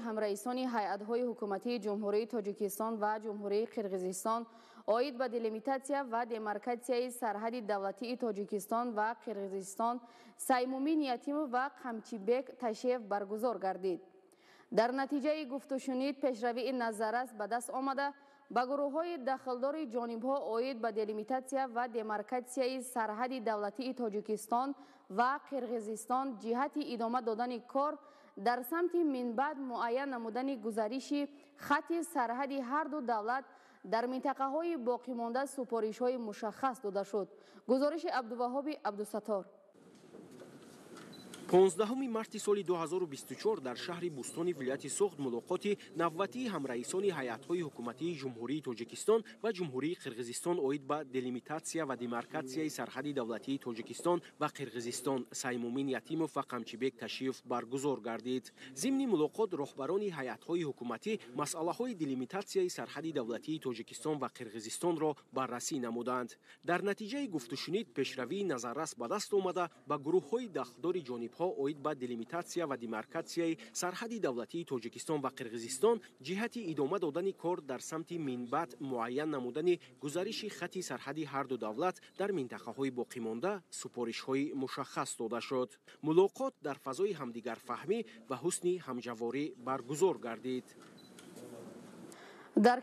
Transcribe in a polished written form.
ҳамраисони ҳайатҳои ҳукуматии Ҷумҳурии Тоҷикистон ва Ҷумҳурии Қирғизистон оид ба делимитатсия ва демаркатсияи сарҳади давлатии Тоҷикистон ва Қирғизистон Саймумин Ятимов ва Қамчибек Ташиев баргузор гардид. Дар натиҷаи гуфтушунид пешравии назаррас ба даст омада, ба гурӯҳҳои дахлдори ҷонибҳо оид ба делимитатсия ва демаркатсияи сарҳади давлатии Тоҷикистон ва Қирғизистон ҷиҳати идома додани кор дар самти минбаъд муайян намудани гузариши хатти сарҳади ҳарду давлат дар минтақаҳои боқимонда супоришҳои мушаххас дода шуд. Гузориши Абдуваҳоби Абдусаттор. 15 марти соли 2024 дар шаҳри Бӯстони вилояти Суғд мулоқоти навбатии ҳамраисони ҳайатҳои ҳукуматии Ҷумҳурии Тоҷикистон ва Ҷумҳурии Қирғизистон оид ба делимитатсия ва демаркатсияи сарҳади давлатии Тоҷикистон ва Қирғизистон Саймумин Ятимов ва Қамчибек Ташиев баргузор гардид. Зимни мулоқот роҳбарони ҳайатҳои ҳукуматӣ масъалаҳои делимитатсияи сарҳади давлатии Тоҷикистон ва Қирғизистонро баррасӣ намуданд. Дар натиҷаи гуфтушунид пешравии назаррас ба даст омада, ба гурӯҳҳои дахлдори ҷонибҳо оид ба делимитатсия ва демаркатсияи сарҳади давлатии Тоҷикистон ва Қирғизистон ҷиҳати идома додани кор дар самти минбаъд муайян намудани гузариши хатти сарҳади ҳарду давлат дар минтақаҳои боқимонда супоришҳои мушаххас дода шуд. Мулоқот дар фазои ҳамдигарфаҳмӣ ва ҳусни ҳамҷаворӣ баргузор гардид. Дар